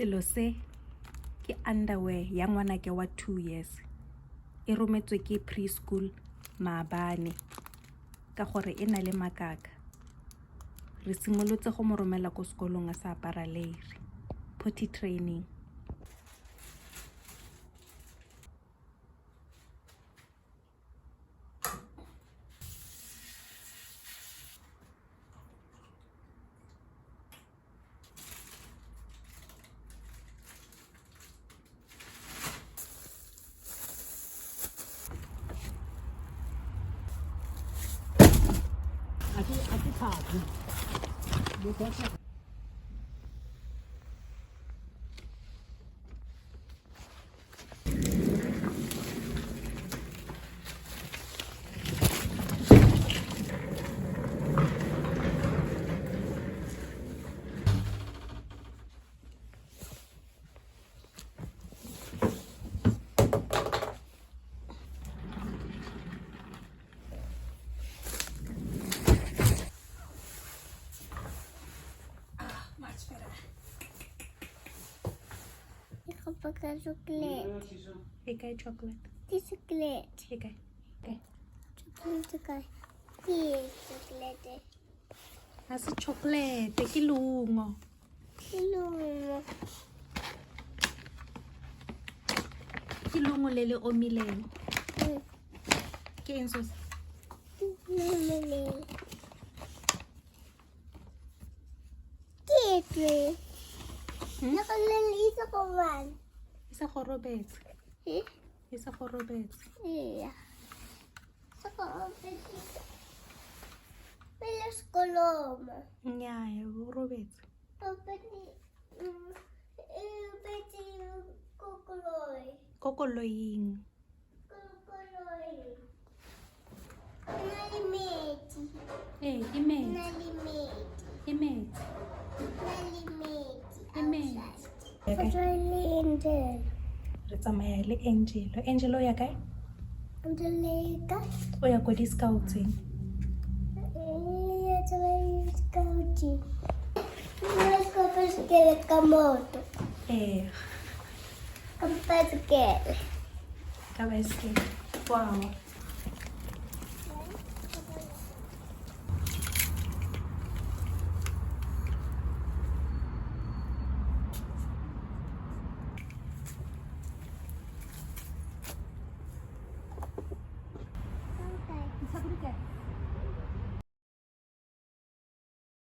Selo se ke underwear ya ngwanake wa 2 years. E rometswe ke preschool maabane ka gore e na le makaka. Re simolotse go mo romela ko sekolong a sa apara leire. Potty training. A ke tlhapi. Much better. Ik ga pakken chocolade. E kae chocolate? Die chocolade. E kae? Kae? Chocolate. Die chocolade. Ha se chocolate, ke leungo. Ke leungo. Ke leungo le le omileng. Ke eng so se? Nee. Ke twee. Nog een iets gewoon. E sa go robetse. Hm? E sa go robetse. Ja. Sa go Pele sekolong. Nnyaa, o robetse. Robetse ko koloi. Ko koloing. Ko koloi. Na le metsi. Ee, ke Na metsi. le metsi. Ke metsi. Na le metsi. Ke metsi. Go tswa le Angel. Re tsamaya le Angelo. Angelo o ya kae? Angelika. O ya ko di-scoutseng. Ya tsamaya scouting. Nna ka baesekele ka moto. Ee. Ka baesekele. Ka baesekele. Wow.